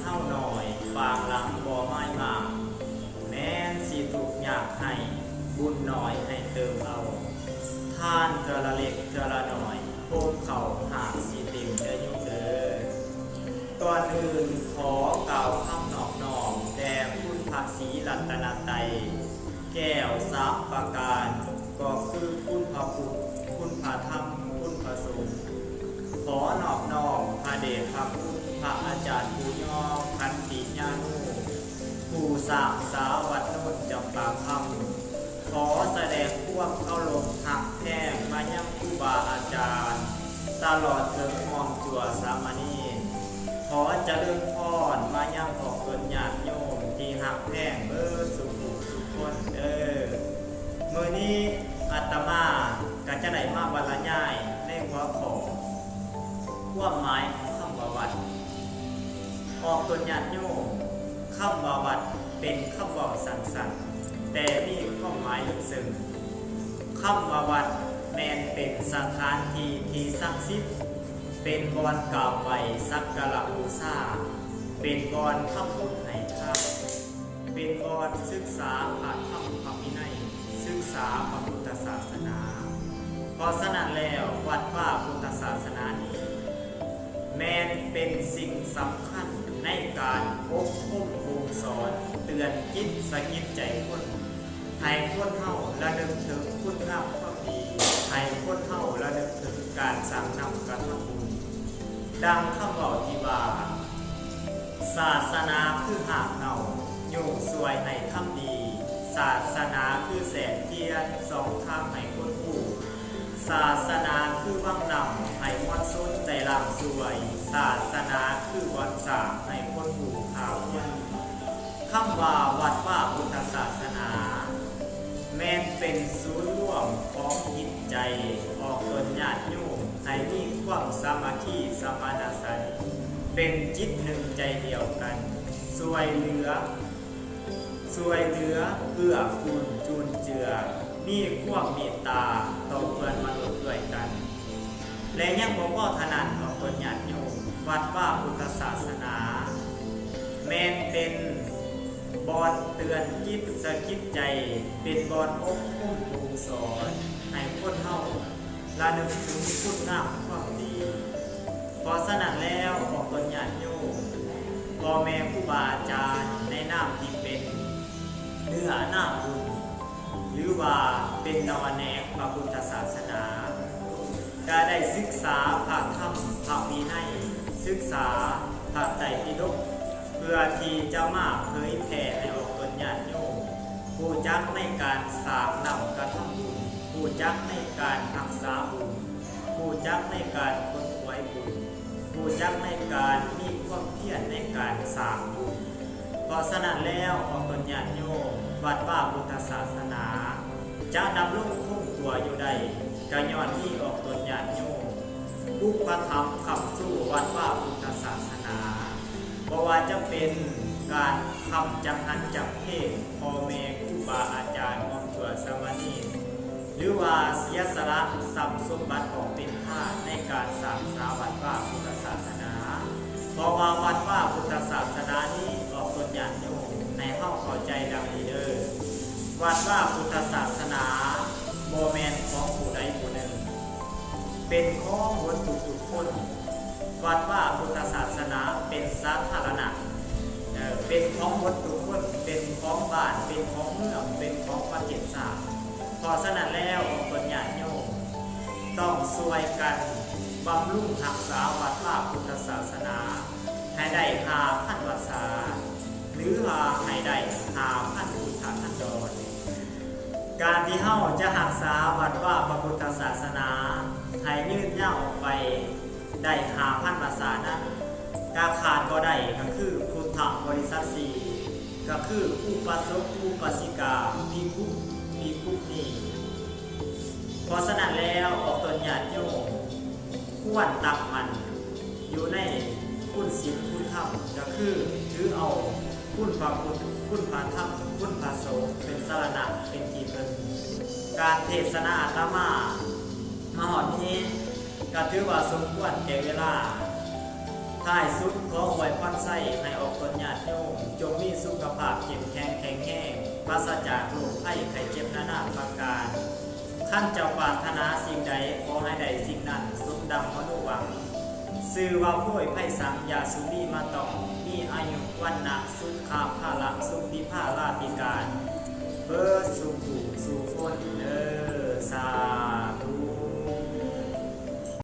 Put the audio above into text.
ເຮົາໜ້ອຍ ປາງຫຼັງບໍ່ມາຍມາ ແມ່ນຊິທຸກຍາກໃຫ້ ບຸນໜ້ອຍໃຫ້ເຕີມເອົາ ທານເທື່ອລະເລັກເທື່ອລະໜ້ອຍ ໂຮມເຂົ້າຫາກຊິເຕັມເດີໂຍມເດີ. ກ່ອນອື່ນຂໍກ່າວຄຳນອບນ້ອມແດ່ຄຸນພະສີລັດຕະນະໄຕ ແກ້ວສາມປະການ ກໍຄືຄຸນພະພຸດ ຄຸນພະທຳ ຄຸນພະສົງ. ຂໍນອບນ້ອມພະເດດພະຄຸນພະອາຈານຜູ້ຍອງຂັນຕິຍານູ ຜູ້ສ້າງສາວັດໂນນຈຳປາຄຳ. ຂໍສະແດງຄວາມເຄົາລົບຮັກແພງມາຍັງຄູບາອາຈານ ຕະຫຼອດເຖິງຮ່ອມຈົວສາມະເນນ. ຂໍຈະເລີນພອນມາຍັງອອກຕົນຍາດໂຍມທີ່ຮັກແພງເບິດສູ່ຜູ້ສູ່ຄົນເດີ. ມື້ນີ້ອາດຕະມາກໍຈະໄດ້ມາບັນລະຍາຍໃນຫົວຂໍ້ຄວາມໝາຍຂອງຄຳວ່າວັດ. ອອກຕົນຍາດໂຍມ, ຄຳວ່າວັດເປັນຄຳເວົ້າສັ້ນໆ ແຕ່ມີຄວາມໝາຍເລິກເຊິ່ງ. ຄຳວ່າວັດແມ່ນເປັນສະຖານທີ່ທີ່ສັກສິດ, ເປັນບ່ອນກາບໄຫວ້ສັກກາລະບູຊາ, ເປັນບ່ອນທຳບຸນໃຫ້ທານ, ເປັນບ່ອນສຶກສາພະທຳພະວິໄນ, ສຶກສາພະພຸດທະສາສະໜາ. ເພາະສະນັ້ນແລ້ວ, ວັດວາພຸດທະສາສະໜານີ້ ແມ່ນເປັນສິ່ງສຳຄັນໃນການອົບຮົມບົ່ງສອນ, ເຕືອນຈິດສະກິດໃຈຄົນ, ໃຫ້ຄົນເຮົາລະນຶກເຖິງຄຸນງາມຄວາມດີ, ໃຫ້ຄົນເຮົາລະນຶກເຖິງການສ້າງນຳກະທຳບຸນ. ດັ່ງຄຳເວົ້າທີ່ວ່າ, ສາສະໜາຄືຮາກເຫງົ້າ ຍູ້ຊ່ວຍໃຫ້ທຳດີ, ສາສະໜາຄືແສງທຽນ ສ່ອງທາງໃຫ້ຄົນຮູ້, ສາສະໜາຄືວັງນ້ຳ ໃຫ້ມວນຊົນໄດ້ລ້າງຊ່ວຍ, ສາສະໜາຄືບ່ອນສ້າງໃຫ້ຄົນຮູ້ຂ້າຄົນ. ຄຳວ່າວັດວາພຸດທະສາສະໜາ ແມ່ນເປັນສູນລວມຂອງຈິດໃຈ ອອກຕົນຍາດໂຍມໃຫ້ມີຄວາມສາມັກຄີສະມານະສັນ, ເປັນຈິດໜຶ່ງໃຈດຽວກັນ, ຊ່ວຍເຫຼືອ ຊ່ວຍເຫຼືອເກື້ອກູນຈູນເຈືອ, ມີຄວາມເມດຕາຕໍ່ເພື່ອນມະນຸດດ້ວຍກັນ. ແລະ ຍັງບໍ່ພໍເທົ່ານັ້ນ, ອອກຕົນຍາດໂຍມ, ວັດວາພຸດທະສາສະໜາ ແມ່ນເປັນບ່ອນເຕືອນຈິດສະກິດໃຈ, ເປັນບ່ອນອົບຮົມບົ່ງສອນໃຫ້ຄົນເຮົາລະນຶກເຖິງຄຸນງາມຄວາມດີ. ເພາະສະນັ້ນແລ້ວ, ອອກຕົນຍາດໂຍມ, ພໍ່ແມ່ຄູບາອາຈານໃນນາມທີ່ເປັນເນື້ອນາບຸນ ຫຼືວ່າເປັນໜໍ່ແໜງພະພຸດທະສາສະໜາ, ກະໄດ້ສຶກສາພະທຳພະວິໄນ, ສຶກສາພະໄຕປິດົກ, ເພື່ອທີ່ຈະມາເຜີຍແຜ່ໃຫ້ອອກຕົນຍາດໂຍມ ຮູ້ຈັກໃນການສ້າງນຳກະທຳບຸນ, ຮູ້ຈັກໃນການຮັກສາບຸນ, ຮູ້ຈັກໃນການຂົນຂວາຍບຸນ, ຮູ້ຈັກໃນການມີຄວາມພຽນໃນການສ້າງບຸນ. ເພາະສະນັ້ນແລ້ວ, ອອກຕົນຍາດໂຍມ, ວັດວາພຸດທະສາສະໜາ ຈະດຳລົງຄົງຕົວຢູ່ໄດ້ ກະຍ້ອນມີອອກຕົນຍາດໂຍມ ອຸປະຖຳຄ້ຳຊູວັດວາພຸດທະສາສະໜາ, ບໍ່ວ່າຈະເປັນການຄ້ຳຈັກຫັນຈັກເພງ ພໍ່ແມ່ຄູບາອາຈານ ຮ່ວມຕົວສາມະເນນ, ຫຼືວ່າເສຍສະຫຼະຊັບສົມບັດອອກເປັນທານໃນການສ້າງສາວັດວາພຸດທະສາສະໜາ. ເພາະວ່າວັດວາພຸດທະສາສະໜານີ້ ອອກຕົນຍາດໂຍມ ໃຫ້ເຮົາເຂົ້າໃຈດັ່ງນີ້ເດີ, ວັດວາພຸດທະສາສະໜາບໍ່ແມ່ນຂອງຜູ້ໃດຜູ້ໜຶ່ງ, ເປັນຂອງໝົດທຸກໆຄົນ. ວັດວາພຸດທະສາສະໜາເປັນສາທາລະນະ, ເອີ ເປັນຂອງໝົດທຸກຄົນ, ເປັນຂອງບ້ານ, ເປັນຂອງເມືອງ, ເປັນຂອງປະເທດຊາດ. ເພາະສະນັ້ນແລ້ວ, ອອກຕົນຍາດໂຍມ ຕ້ອງຊ່ວຍກັນບຳລຸງຮັກສາວັດວາພຸດທະສາສະໜາ ໃຫ້ໄດ້ຫ້າພັນວັດສາ ຫຼືວ່າໃຫ້ໄດ້ຫ້າພັນພຸດທະທັນດອນ. ການທີ່ເຮົາຈະຮັກສາວັດວາພະພຸດທະສາສະໜາໃຫ້ຍືນຍາວອອກໄປໄດ້ຫ້າພັນວັດສານັ້ນ, ກະຂາດບໍ່ໄດ້ກໍຄືພຸດທະບໍລິສັດສີ່ ກໍຄືອຸປາສົກ ອຸປາສິກາ ພິກຂຸ ພິກຂຸນີ. ເພາະສະນັ້ນແລ້ວ, ອອກຕົນຍາດໂຍມ ຄວນຕັ້ງໝັ້ນຢູ່ໃນຄຸນສິນຄຸນທຳ, ກໍຄືຖືເອົາຄຸນພະພຸດ ຄຸນພະທຳ ຄຸນພະສົງ ເປັນສະລະນະ ເປັນທີ່ເພິ່ງ. ການເທດສະນາອາດຕະມາມາຮອດນີ້ ກໍຖືວ່າສົມຄວນແກ່ເວລາ. ເພ ທ້າຍສຸດ ຂໍອວຍພອນໄຊໃຫ້ອອກຕົນຍາດໂຍມ ຈົ່ງມີສຸຂະພາບເຂັ້ມແຂງແຂງແຮງ ປາສະຈາກໂລກໄພໄຂ້ເຈັບນານາປະການ. ຄັນເຈົ້າປາດຖະໜາສິ່ງໃດ ຂໍໃຫ້ໄດ້ສິ່ງນັ້ນ ສົມດັ່ງມະໂນຫວັງ. ຊື່ວ່າໂພຍໄພສັງ ຢ່າສຸລີມາຕ້ອງ ມີອາຍຸວັນນະ ສຸຂະພະລະ ສຸຂະພາລາພິການ ເບີດສູ່ຜູ້ສູ່ຄົນເດີ ສາ